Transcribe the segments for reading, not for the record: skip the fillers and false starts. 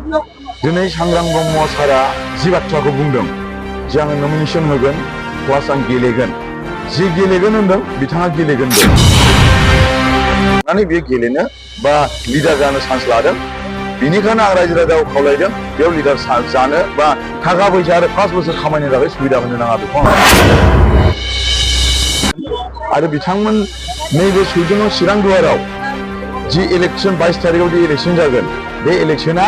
दिनै सांग्रां ब्रह्म सारा जि बाथ्राखौ बुंदों जे आङो नमिनेसन होगोन प्लास आं गेलेगोन जि गेलेगोन होनदों बिथाङा गेलेगोनबो माने बे गेलेनो बा लिडार जानो चान्स लादों बेनिखायनो आं रायजो राजाखौ खावलायदों बेयाव लिडार जानो बा थाखा फैसा आरो 5 बोसोर खामायनो थाखाय सुबिदा होनो नाङा बेखौ आरो बिथांमोन नैबे सुइजोनाव चिरां दुवाराव जि इलेक्शन 22 तारिखआव जि इलेक्शन जागोन बे इलेक्शना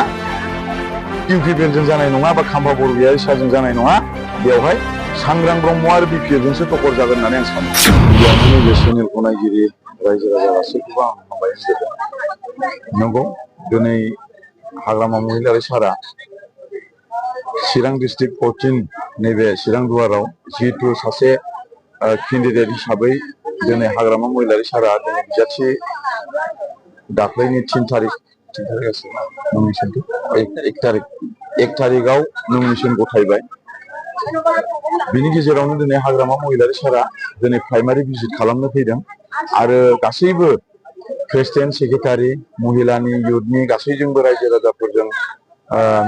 इउपिपिएलजों जानाय नङा बा खाम्फा बरगयारि सारजों जानाय नङा बेवहाय सांग्रां ब्रह्म आरो बिपिएलजोंसो टक्कर जागोन होननानै आं सानो बेयावनो नैबे चेनेलखौ नायगिरि रायजो राजा गासैखौबो आं हामबाय होदों नंगौ दिनै हाग्रामा महिलारि सारा चिरां डिस्ट्रिक्ट 14 नैबे चिरां दुवाराव जिहेतु सासे केन्डिडेट हिसाबै दिनै हाग्रामा महिलारि सारा दिनै बिजाथि दाख्लैनि 3 तारिख नमिनेसन 1 तारिखआव नमिनेसन गथायबाय बिनि गेजेरावनो दिनै हाग्रामा महिलारि सारा दिनै प्राइमारि भिजिट खालामनो फैदों आरो गासैबो प्रेसिडेन्ट सेक्रेटारि महिलानि युथनि गासैजोंबो रायजो राजाफोरजों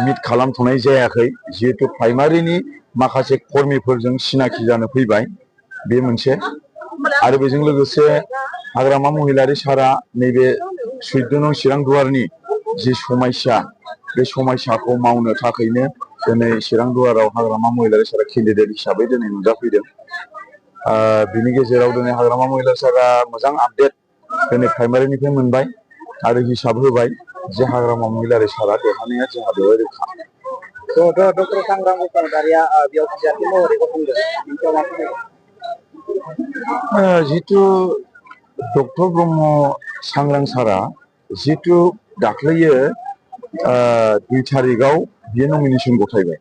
मिट खालामथ'नाय जायाखै जिहेतु प्राइमारिनि माखासे कर्मिफोरजों सिनाखि जानो फैबाय बे मोनसे आरो बेजों लोगोसे हाग्रामा महिलारि सारा नैबे 14 नं चिरां दुवारनि जि समस्या बे समस्याखौ मावनो थाखायनो दिनै चिरां दुवाराव हाग्रामा महिलारि सारा केन्डिडेट हिसाबै दिनै नुजाफैदों बिनि गेजेराव दिनै हाग्रामा महिलारि सारा मोजां आपडेट दिनै प्राइमारिनिफ्राय मोनबाय आरो हिसाब होबाय जे हाग्रामा महिलारि सारा देरहानाया जोंहा बेवहाय रोखा डक्टर सांग्रां बसुमतारिया बेयाव बिजाथि महरै गसंदों जितु डक्टर ब्रह्म सांग्रां सारा जितु दाख्लैयो 2 तारिखआव बियो नमिनेसन गथायबाय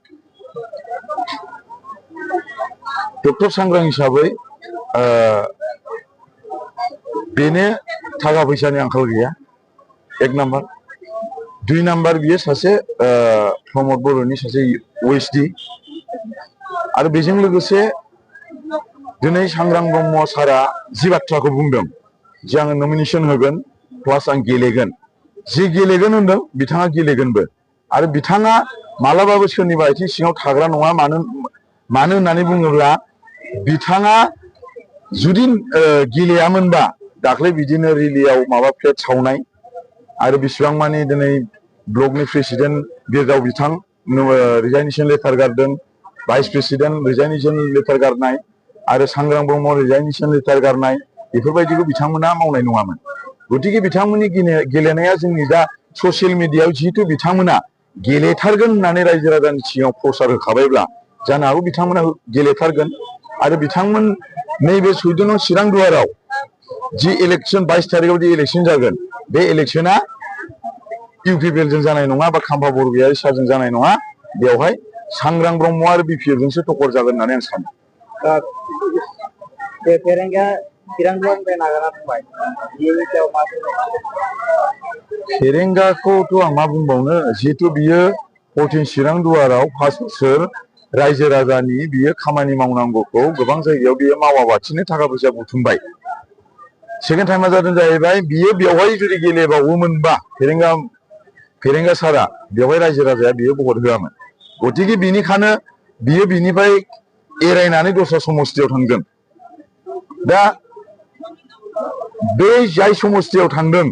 डक्टर सांग्रां हिसाबै बेनो थाखा फैसानि आंखाल गैया 1 नाम्बार 2 नाम्बार बियो सासे प्रमद बर'नि सासे ओएसडि आरो बेजों लोगोसे दिनै सांग्रां ब्रह्म सारा जि बाथ्राखौ बुंदों जे आङो नमिनेसन होगोन प्लास आं गेलेगोन जि गेलेगोन होनदों बिथाङा गेलेगोनबो आरो बिथाङा मालाबाबो सोरनिबा आथिं सिङाव थाग्रा नङा मानो होननानै बुङोब्ला बिथाङा जुदि गेलेयामोनबा दाख्लै बिदिनो रिलियाव माबा प्लेट सावनाय आरो बिसिबां मानि दिनै ब्लकनि प्रेसिडेन्ट बिरदाव बिथां रिजाइनेसन लेटार गारदों भाइस प्रेसिडेन्ट रिजाइनेसन लेटार गारनाय आरो सांग्रां ब्रह्म रिजाइनेसन लेटार गारनाय बेफोरबायदिखौ बिथांमोना मावनाय नङामोन गतिके बिथांमोननि गेलेनाया जोंनि दा ससियेल मिडियायाव जिहेतु बिथांमोना गेलेथारगोन होननानै रायजो राजानि सिगाङाव प्रसार होखाबायब्ला जानो हागौ बिथांमोना गेलेथारगोन आरो बिथांमोन नैबे 14 नं चिरां दुवाराव जि इलेक्शन 22 तारिखआव जि इलेक्शन जागोन बे इलेक्शना इउपिपिएलजों जानाय नङा बा खाम्फा बरगयारि सारजों जानाय नङा बेवहाय सांग्रां ब्रह्म आरो बिपिएलजोंसो टक्कर जागोन होननानै आं सानो फेरेंगाखौथ' आं मा बुंबावनो जिहेतु बियो 14 चिरां दुवाराव 5 बोसोर रायजो राजानि बियो खामानि मावनांगौखौ गोबां जायगायाव बियो मावाबाथिनो थाखा फैसा बुथुमबाय सेकेन्ड टाइमा जादों जाहैबाय बियो बेवहाय जुदि गेलेबावोमोनबा फेरेंगा सारा बेवहाय रायजो राजाया बियो भट होआमोन गतिके बिनिखायनो बियो बिनिफ्राय एरायनानै दस्रा समस्थियाव थांगोन दा बे जाय समस्थियाव थांदों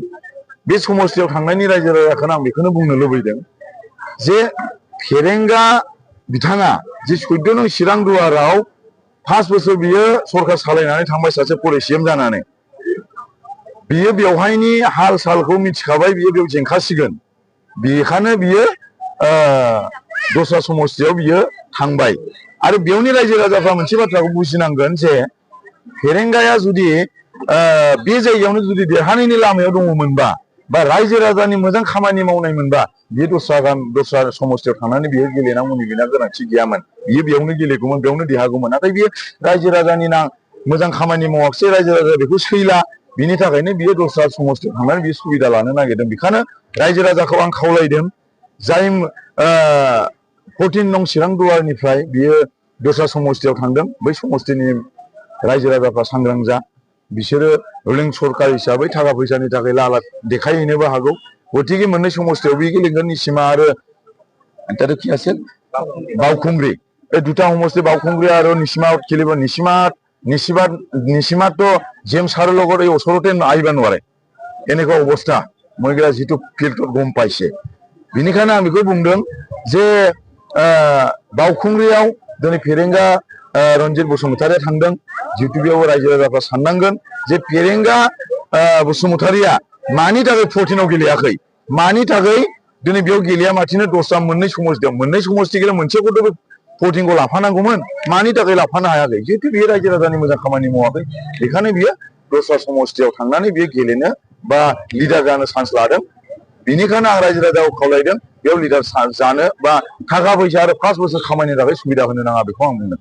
बे समस्थियाव थांनायनि रायजो राजाखौनो आं बेखौनो बुंनो लुबैदों जे फेरेंगा बिथाङा जे 14 नं चिरां दुवाराव 5 बोसोर बियो सरकार सालायनानै थांबाय सासे परिसिएम जानानै बियो बेवहायनि हाल सालखौ मिथिखाबाय बियो बेयाव जेंखासिगोन बेखायनो बियो दस्रा समस्थियाव बियो थांबाय आरो बेवनि रायजो राजाफ्रा मोनसे बाथ्राखौ बुजिनांगोन जे फेरेंगाया जुदि बे जायगायावनो जुदि देरहानायनि लामायाव दङमोनबा बा रायजो राजानि मोजां खामानि मावनाय मोनबा बियो दस्रा समस्थियाव थांनानै बियो गेलेनांगौनि बिना गोनांथि गैयामोन बियो बेयावनो गेलेगौमोन बेयावनो देरहागौमोन नाथाय बियो रायजो राजानि मोजां खामानि मावाखिसै रायजो राजा बेखौ सैला बिनि थाखायनो बियो दस्रा समस्थियाव थांनानै बियो सुबिदा लानो नागिरदों बेखायनो रायजो राजाखौ आं खावलायदों जाय 14 नं चिरां दुवारनिफ्राय बियो दस्रा समस्थियाव थांदों बै समस्थिनि रायजो राजाफ्रा सांग्रां जा बिसोरो रुलिं सरकार हिसाबै थाखा फैसानि थाखाय लालाद देखायहैनोबो हागौ गतिके मोननै समस्थियाव बे गेलेगोन निसिमा आरो এটাতো কি আছিল বাউখুংগ্ৰি এই দুটা সমষ্টি বাউখুংগ্ৰি আৰু নিচিমাত খেলিব নিচিমাতো জেমছ হাৰৰ লগত এই ওচৰতে আহিব নোৱাৰে এনেকুৱা অৱস্থা মই যিটো ফিল্ডত গম পাইছে बेनिखायनो आं बेखौ बुंदों जे बाउखुंग्रियाव दिनै फेरेंगा रन्जित बसुमतारिया थांदों जिहेतु बेयाव रायजो राजाफ्रा साननांगोन जे फेरेंगा बसुमतारिया मानि थाखाय 14 आव गेलेयाखै मानि थाखाय दिनै बेयाव गेलेया माथिनो दस्रा मोननै समस्ति गेले मोनसेखौथ' 14 खौ लाफानांगौमोन मानि थाखाय लाफानो हायाखै जिहेतु बेयो रायजो राजानि मोजां खामानि मावाखै बेखायनो बियो दस्रा समस्तियाव थांनानै बियो गेलेनो बा लिडार जानो चान्स लादों बेनिखायनो आं रायजो राजाखौ खावलायदों बेयाव लिडार जानो बा थाखा फैसा आरो 5 बोसोर खामायनो थाखाय सुबिदा होनो नाङा बेखौ आं बुंदों